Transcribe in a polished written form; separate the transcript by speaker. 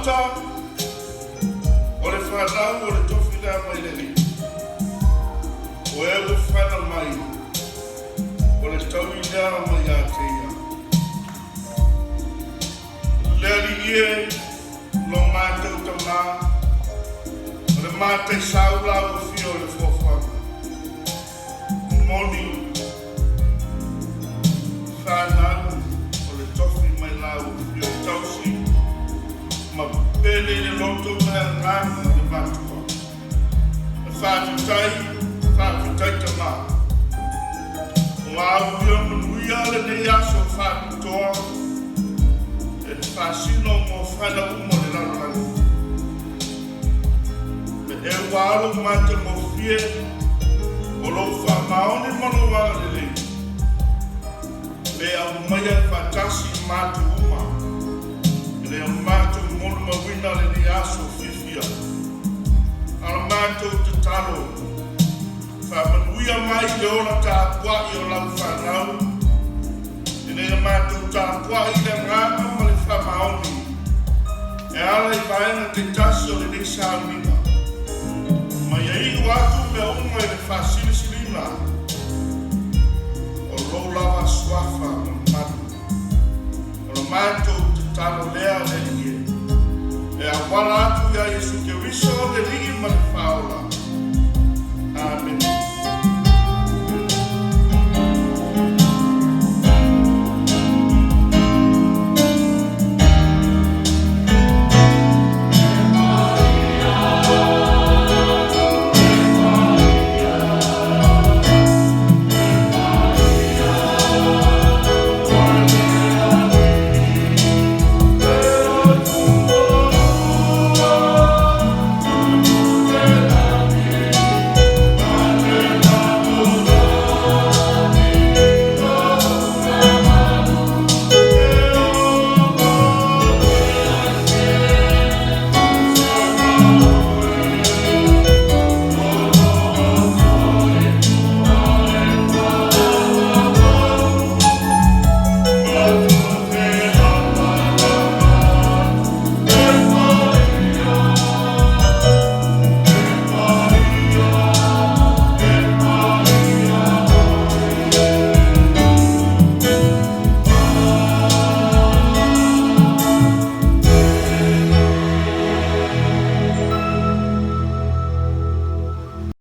Speaker 1: Maota, o le fanau o le tofi lea mai le Alii, o e ua fana mai, o le taui lea mai ia te Ia. Le Alii e, lo matou Tamā, o le mataisau lau afio o le foafoaga. Moni fanau o le tofi mai lau afio tausi ma pele i le loto ma le agaga o le matua. E faafetai, faafetai Tamā. Ua aulia manuia lenei aso faapitoa e le faasino mo fanau uma o le lalolagi. Me e ua alo matagofie o lou faamaoni ma lou agalelei. Le aumaia faatasi i matou uma. E le o matou molimauina lenei aso fiafia. A o le matou tatalo, faamanuia mai le ola tapuai o lau fanau. Ina ia matou tapuai i le agaga ma le faamaoni. E ala i vaega taitasi o lenei sauniga. Ma ia iu atu mea uma i le faasilisiliga o lou lava suafa mamalu. O le matou tatalo lea le Alii.